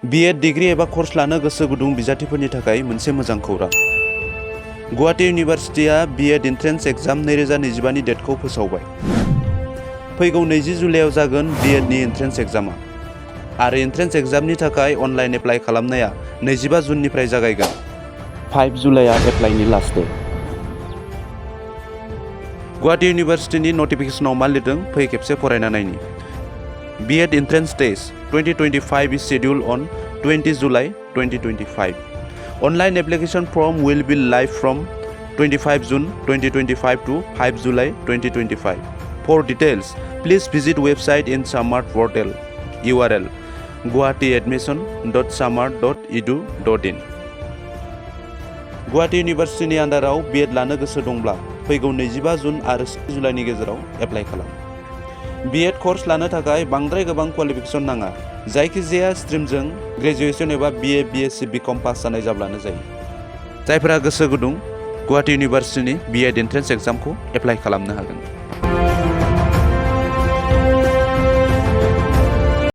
B.ed degree एबा course लानो गोसो गुदुं बिजाथिफोरनि थाखाय मोनसे मोजां खौरां। गुवाहाटी इउनिभार्सिटिया B.ed एन्ट्रेन्स एग्जाम 2025 नि डेटखौ फोसावबाय। फैगौ 20 जुलाइआव जागोन B.ed नि एन्ट्रेन्स एग्जामा आरो एन्ट्रेन्स एग्जामनि थाखाय अनलाइन एप्लाइ खालामनाया 25 जुननिफ्राय जागायगोन। 5 जुलाइआ एप्लाइनि लास्ट डेट। गुवाहाटी इउनिभार्सिटिनि नटिफिकेशनाव मा लिरदों फै खेबसे फरायना नायनि। B.ed entrance test 2025 is scheduled on 20 July 2025. Online application form will be live from 25 June 2025 to 5 July 2025. For details, please visit website in Summer portal. URL guwahatiadmission.summer.edu.in. Guwahati इउनिभार्सिटिनि आन्डाराव B.ed लानो गोसो दंब्ला फैगौ 25 जुन आरो 7 जुलाइनि गेजेराव एप्लाइ खालाम। B.ed कर्स लानो थाखाय बांद्राय गोबां क्वालिफिकेशन नाङा। जायखिजाया स्ट्रिमजों ग्रेजुएशन एबा BA, BSc, BCom पास जानाय जाब्लानो जायो। जायफोरा गोसो गुदुं गुवाहाटी इउनिभार्सिटिनि B.ed एन्ट्रेन्स एग्जामखौ एप्लाइ खालामनो हागोन।